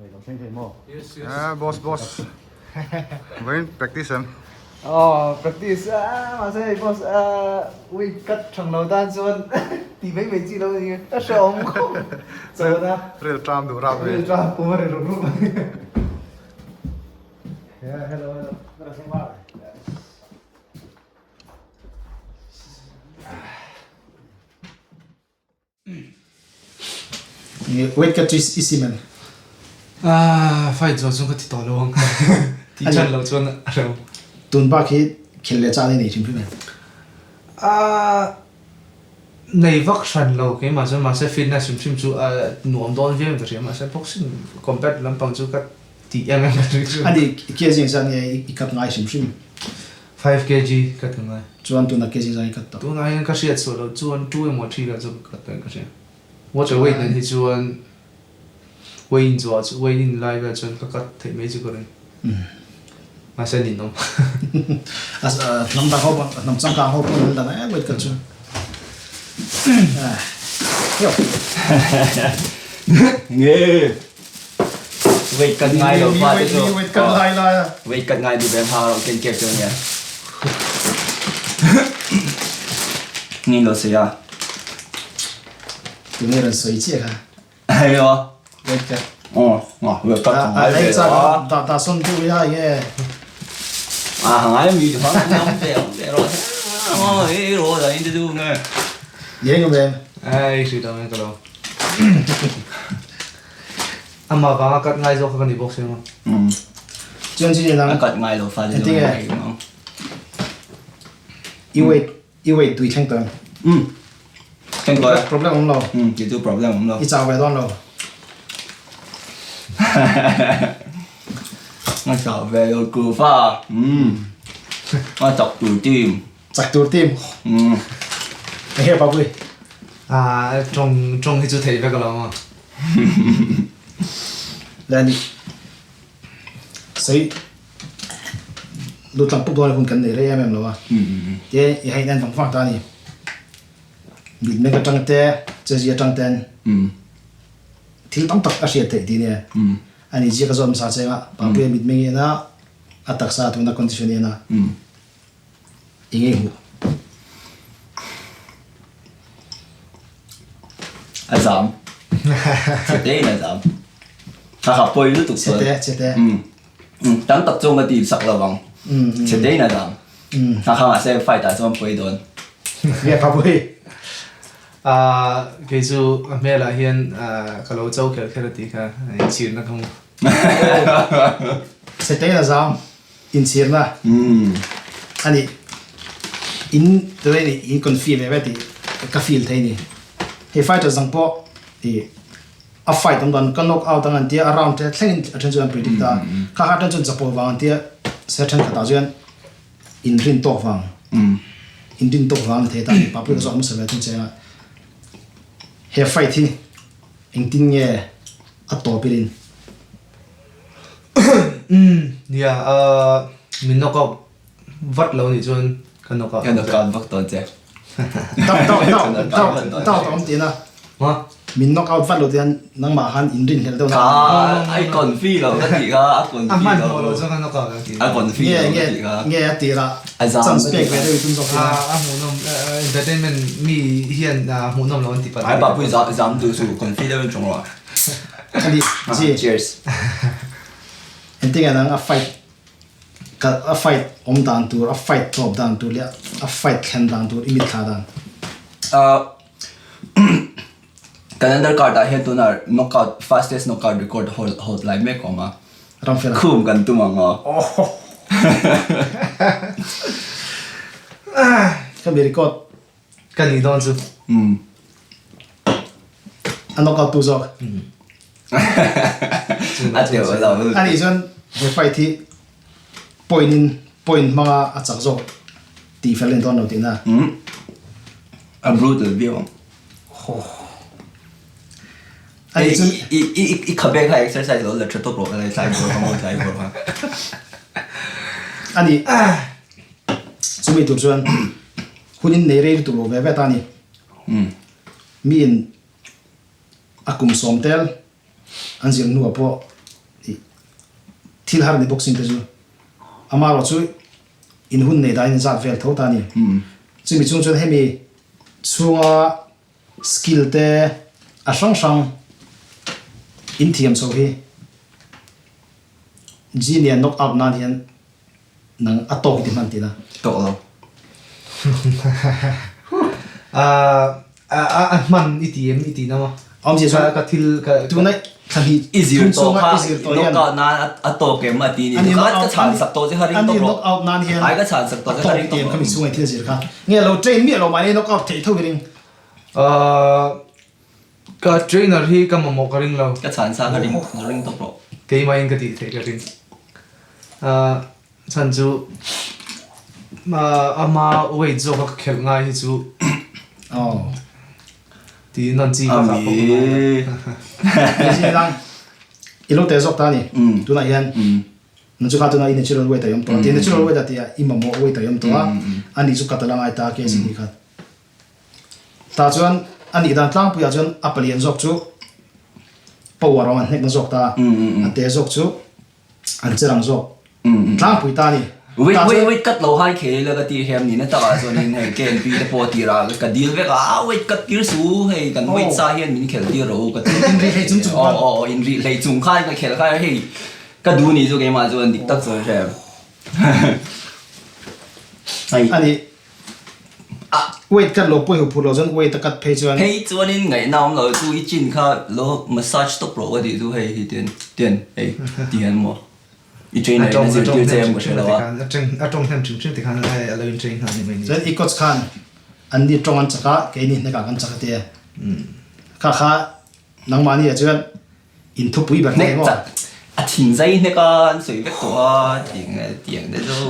Eh boss boss vawiin practice em? Aw practice a mahse hei boss weight cut thang lo tan chuan ti mai mai chi lo a ni a hrehawm khawp chawn a Ril tram duh rap ve ril tram pum a ri rup rup a ni hello hello Weight cut chu i sim em? Fight zawh chuan ka ti tawh lo ang. Tih chan loh chuan a hreu. Tun bak hi khel leh chah nei hrim hrim em? Nei vak hran lo keimah chuan mahse fitness hrim hrim chu a nuam dawn viau in ka hria mahse boxing combat lampang chu ka tih em em ka ring hrim. Ani kg engzat nge i cut ngai hrim hrim? 5 kg ka ti ngai. Chuan tunah kg zai cut tawh. Tunah hian ka hriat chhuah loh chuan 2 emaw 3 vel chu ka cut tawh in ka hria. Water weight nen hi chuan weigh in zuah chu weigh in lai vel chuan ka cut theih mai chu ka ring. Mahse a ninawm. Hnam dang ho pawh hnam changkang ho pawh an la na em weight cut chu. Nge. Weight cut ngai lo fa te chu. Weight cut lai lai a. Weight cut ngai du ve ha ro ken kep chu nia. Ni lo se ya. Tu nge ran soi che kha. Ai yo. Weight cut. Oh, oh, weight cut ngai ve. Da da son tu ya ye. À, hàng ai mi thì hàng năm về về rồi. Ờ, ấy rồi là anh du nghe. Ye ngam em. Ai sui tao nghe ka lo. Amah vanga cut ngai zawk kha ka ni bawk si maw? Chuan chu A cut ngai lo fa te Engtin nge? I weight i weight tui thleng tawh em? Um. Thleng tawh e. Problem awm lo. Um, kei chu problem awm lo. I chau ve dawn lo. Nga chau ve lo ku fa. Um. Nga chak tur team. Chak tur team. Um. Enge Papui? Ah, tawng tawng hi chu theih vek alo maw? Le ni. Sei lutlang pup dawn hun kan nei rei em em lo a. Te i hei nen vang vang ta ni. Mit meng atang te, chezi atang ten. Thil tam tak a hriat theih ti nia. Ani ziak a zawm sa chenga Papuia mit meng ena a taksa tuna condition ena. I ngei hmuh. A zam. Chete in a zam. Kha kha poi lutuk chuan. Chete, chete. Mm. Tam tak chuan ka ti sak lo ang. Chete in a zam. Kha kha mahse fight ah chuan poi dawn. Nge pa pui. Ah, kei chu a hmel ah hian ka lo cho kher kher a tih kha inchhirna ka hmu. Chete in a zam. Inchhirna a ni. In tunah hian in confi ve ve tih ka feel thei a ni. Hei fighter zang pawh ih a fight awm dan ka knock out ang an tia a round te thlengin a then chuan an predict a. Kha kha a then chuan chapo vang an tia se thenkhat ah chuan inrin tawk vang inrin tawk vang a ni thei ta a ni. Papuia ka zawk hmasa ve thung che a. He fight hi engtin nge a tawp i rin? Nia, min knock out vat lo nih chuan ka knock out. Ka knock out vak dawn che. Doubt doubt doubt doubt doubt a awm tihna. Ma? Min knock out vat lo tihian nangmah khan in rinhlelh deuh na. Kha ai confi lo ka tih kha a confi lo. A hmanhmawh lo chuan ka knock out ang tih. A confi lo ka tih kha. Nge a tirah chance pek ve deuh i tum zawk tihna. A hmuhnawm entertainment mi hian hmuhnawm lo an ti palh. Ai papui zam duh suh confi deuhin tawng rawh. Ani ji. Cheers. Engtin nge nang a fight kal a fight awm dan tur a fight tawp dan tur leh a fight thlen dan tur i mitthla dan. Kan undercard ah hian tunah knockout fastest knockout record hold hold lai mek a awm a. Ramfela. Khum kan tum ang aw. Ka mi record Ka nih dawn chu. A knockout tu zawk. A teuh a lo. A nih chuan he fight hi point in point hmanga a chak zawk tih fel a ni dawn lo tihna. A brutal viau ang. A nih chuan I i i khabe kha exercise lo la tha tawp rawh ka tlai bawr kha maw tlai bawr kha. A nih Chumi tur chuan hun in nei rei lutuk lo ve ve ta a ni. Miin a kum sawm tel an zir hnuah pawh Thil har ni boxing te chu amaherawh chu in hun nei dahin zat vel tho ta a ni. Chumi chung chuan hemi chhunga skill te a hrang hrang in thiam chho hi Genie knock out nan hian nang a tawk i ti hman tina. Tawk lo. A hman i ti em i ti na maw? Awmzia chuan ka thil ka tuna thla hnih I zir thum tawh chhunga kha i zir tawh hian knock out nan a tawk em a ti ni. Ani Ka chhan sak tawh che kha ring ani tawp rawh. knock out nan hian Ai ka chhan sak tawh a che kha tawk ring ti em tawp khami rawh. chhunga i thil zir kha. Nge lo train miah lo mahni knock out theih tho i ring. Ka trainer hi ka mamawh ka ring lo. Ka chhan sa kha ring ring tawp rawh. Keimahin ka tih theih ka ring. Chhan chu ama weight zawk a ka khelh ngai hi chu tiin an chi ka kah pawh ka ngai lo. Hei i lo tel zawk ta a ni. Tunah hian na chu kha tunah i natural weight a awm tawh a. Ti natural weight a tih ah i mamawh weight a awm tawh a. Ani chu cut a la ngai ta a kg hnih khat. Tah chuan a nih dan tlangpuiah chuan a palian zawk chu power awm an hnek na zawk ta a, a te zawk chu an che rang zawk tlangpui ta a ni. Wait wait wait cut lo hai khel ila ka ti hem ni na takah chuan in hei KNP te pawh tir ah ka dil vek a ah wait cut tir su hei kan wait sa hian min khel tir rawh u ka ti In rih hlei chung chung khan aw aw in rih hlei chung khan ka khel kha hei ka duh ni chu keimah chuan dik tak chuan hre hei a ni Weight cut lo pawh i hu phur lo chuan weight a cut phei chuan. Hei chuanin ngaihna awm lo chu i chin kha lo massage tawp rawh ka tih chu hei hi tian tian hei ti hian maw i trainer in a zirtir che em ka hre lo a. A tawng hnem hrim hrim tikhan a lo in train nghal ni mai ni. Chuan i coach khan an ni tawng an chak a keini hnekah kan chak a tia kha kha nangmahni ah chuan in thupui ber hneh maw? A thin zai hnek a an sawi vek tawh a tiang tiang te chu.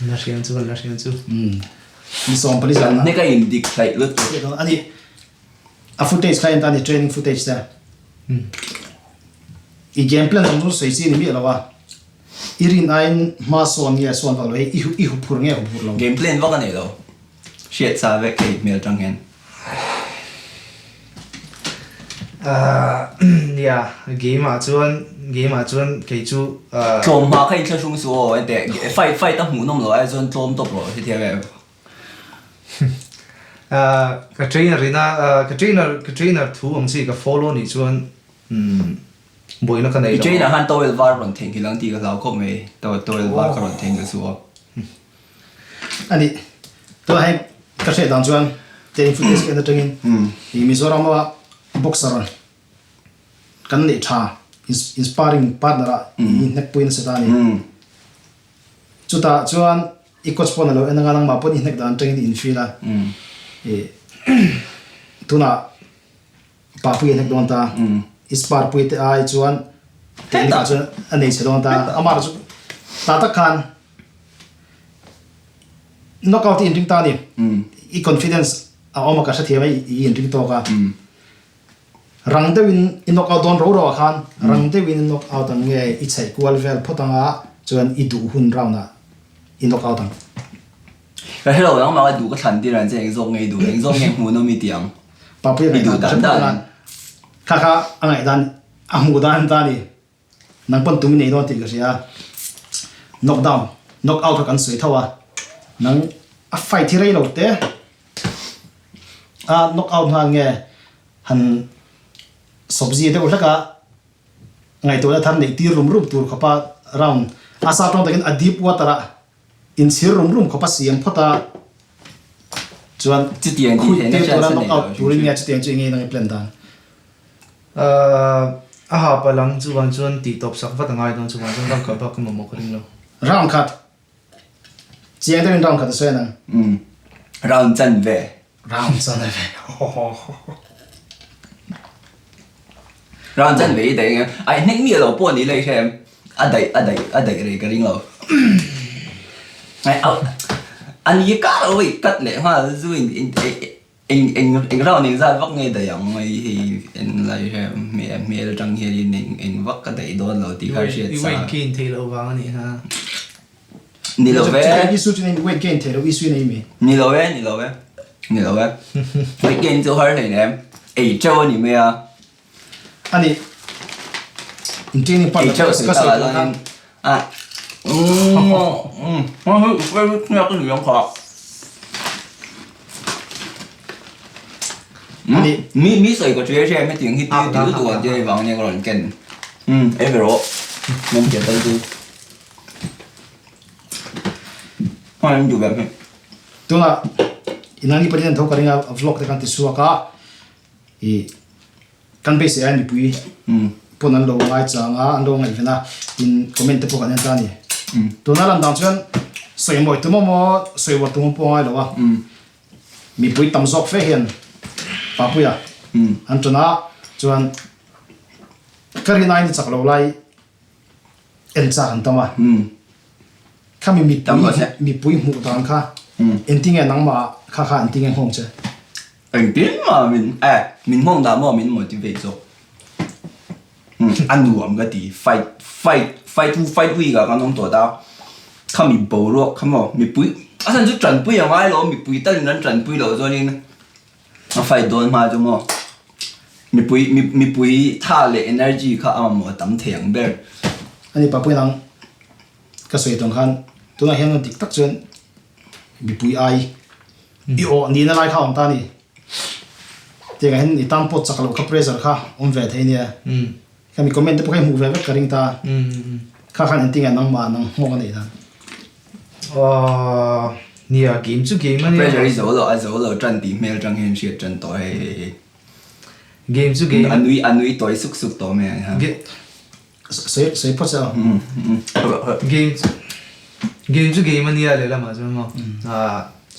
La hriam chu la hriam chu. Ni sawm pali zan hnek a in dik hlaih lutuk. Ani a footage kha en ta ni training footage te. I game plan zawng zawng sawi chi ni miah lo a. I rin aiin hma sawn nge sawn vak lo i i hu phur nge hu phur lo. Game plan vak a nei lo. Hriat sa vek hei hmel tang hian. Nia, game ah chuan game ah chuan kei chu. Tlawm hma kha inthlahrung su aw enteh fight fight a hmuhnawm lo ai chuan tlawm tawp rawh hetiang em. Ka trainer ina ka trainer ka trainer thu ang chi ka follow nih chuan buaina ka nei I lo. trainer khan towel var rawn theihnghilh ang tih ka hlau khawp mai towel var ka rawn theihnghilh su aw. A ni. Tunah hei ka hriat dan chuan training footage ka en atangin i Mizoram a boxer kan neih tha inspiring partner ah i hnek pui nasa ta a ni. Chutah chuan i coach pawn a lo en anga nangmah pawn i hnek dan atangin i in feel a. I tunah Papui a hnek dawn ta. I spar pui te ai chuan technique ah chuan a nei chhe dawn ta. Amah chu ta tak khan knockout i inring ta a ni. I confidence a awm a ka hrethiam a i inring tawk a. Rang deuhin i knockout dawn ro ro ah khan rang deuhin i knockout ang nge i chheih kual vel phawt anga chuan i duh hun round ah i knockout ang. Ka hre lo nangmah ka duh ka thlan tir ang che eng zawk nge i duh eng zawk nge hmuhnawm i ti ang. Papuia ngaihdan ka hre phawt a, kha kha a ngaihdan a hmuh dan ta a ni. Nang pawn tum i nei dawn tih ka hria a, knock down, knock out kha kan sawi tho a, nang a fight hi rei lo te a knock out nghal nge han sawpzi deuh hlek a ngaihtuahna thar neih tir rum rum tur khawpa round a sa tawng takin a deep water ah Inchhir rum rum khawp a siam phawt a, chuan Chutiang tih khuih theihna tir tura chance a knock nei lo out hrim turin hrim. nge chutiang chu enge nang i plan dan? A ha palang chuvang chuan tih tawp sak vat a ngai dawn chuvang chuan ram khat bak ka mamawh ka ring lo. Round khat. Chiang deuhin round khat a sawi a nang. Umm. Round chanve. Round chanve. Round chanve i daih eng ai hnek miah lo pawh ni lei hrem a daih a daih a daih rei ka ring lo. Ai au an i kar lo i cut leh nghal zu in in eng eng eng round eng zat vak nge daih ang hei hei en lai hrem hmel hmel atang hian in eng eng vak ka daih dawn lo tih kha hriat I sa. weight gain theih loh vang a nih kha. Ni lo ve. Issue chu nei weight gain theih loh issue nei mi. Ni lo e, ni lo e. Ni lo e. Weight gain chu har hleinem. Ei teuh a ni mai a. A ni. In training partner Ei ka sawi tur khan. A Mi mi sawi ka ṭhial ṭhial hetiang hi ti ti lutuk ang tia hei vang ania ka rawn ken. Umm ei ve rawh. Mawm tia tal chu. Hmai an duh ve hmel. Tunah inang ni pahnih an tho ka ring a vlog te khan ti chhuak a ih Kan beisei ai mipui pawn an lo ngaichang a, an lo ngaihven a, in comment te pawh kan en ta a ni. Tuna lan dang chuan sawi mawi tum emaw sawi uar tum pawh a ngai lo a, mipui tam zawk fe hian Papuia an ṭan a, chuan ka rin aiin i chak lo lai en chak an tam a, khami mipui hmuh dan kha engtinge nangmah kha kha engtinge nghawng che? Engtin mah min eh min hmawng dah maw min motivate zawk a nuam ka ti fight fight fight hu fight week ah kan awm tawh ta khami boruak kha maw mipui a chhan chu tanpui a ngai lo mipui talin an tanpui loh chuanin a fight dawn hma chu maw mipui mipui tha leh energy kha a mamawh a tam thei ang ber. Ani Papui nang ka sawi tawng khan tunah hian dik tak chuan mipui ai I aw nihna lai kha awm ta a ni. Tiangah hian i tan pawh chak loh kha pressure kha awm ve thei nia. Kha mi comment te pawh kha i hmuh ve vek ka ring ta. Kha khan engtin nge nangmah nang nghawk a neih dan? Aww nia game chu game a nia. Pressure hi zo lo a zo lo tan tih hmel tang hian hriat tan tawh hei hei hei. Game chu game. A nui a nui tawi suk suk tawh mai a. Sawi sawi phawt che aw. Game game chu game a nia lehlamah chuan maw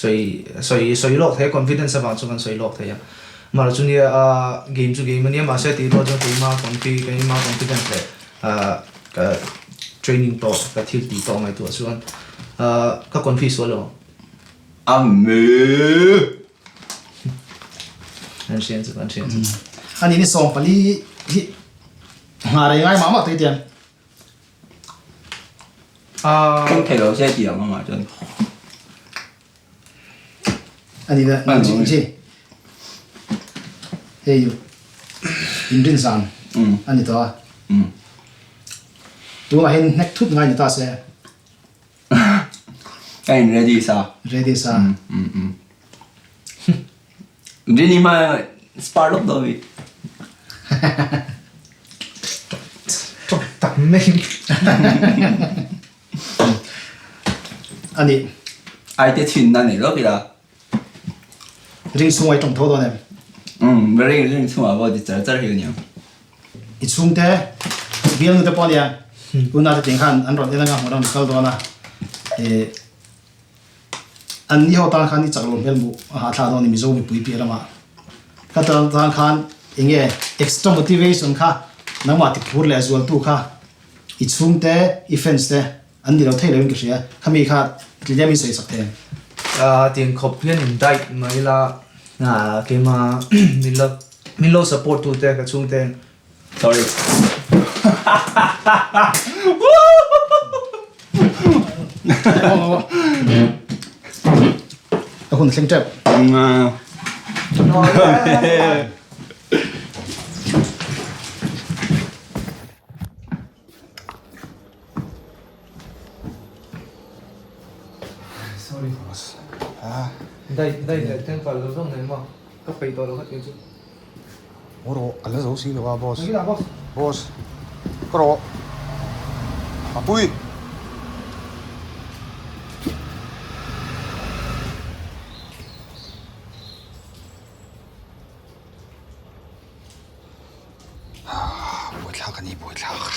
sawi sawi sawi lawk thei a confidence avang chuan kan sawi lawk thei a mahse chu nia game chu game a nia mahse tih rual chuan keima confi keima confidence leh ka training tawh ka thil tih tawh ngaihtuah chuan ka confi sual lo ang. Amen. An hriat chu an hriat chu. Ani ni 14 hi Nghah rei ngai mah mah tui tiang. Thleng thei lo se ti ang amah chuan. Ani le nang chi chi. Hei in rin zan ani to a. Tunah hian hnek thut ngai ni ta se. Ka in ready sa. Ready sa. Rini hma spar lawk dawn mi. Tawk tak mai. Ani. Ai te thin na nei lawk ila. Ring chhung ai tawng tho dawn em? Um, ring ring chhung ah pawh ti char char hi aniang. I chhungte bialnu te pawh ania unau te tiang khan an rawn en anga hmuh ram kal dawn a. Eh An ni ho tan khan i chak lo hmel hmuh a hahthlak dawn a ni Mizo mipui piah lamah. Ka tan tan khan eng nge extra motivation kha nangmah ti phur leh zualtu kha i chhungte i fans te an ni lo thei loin ka hria. Khami kha tlem in sawi sak thei ang. Tiang khawp hian in diet mai ila keima min lo support tu te ka chhungte Sorry. A hun thleng tep. Sorry. Dai dai leh tlem kal lo zawng nen maw ka peih tawh lo kha tih chu. Haw rawh ka la zo si lo a boss. Boss ka rawh Apui. Buaithlak a ni buaithlak.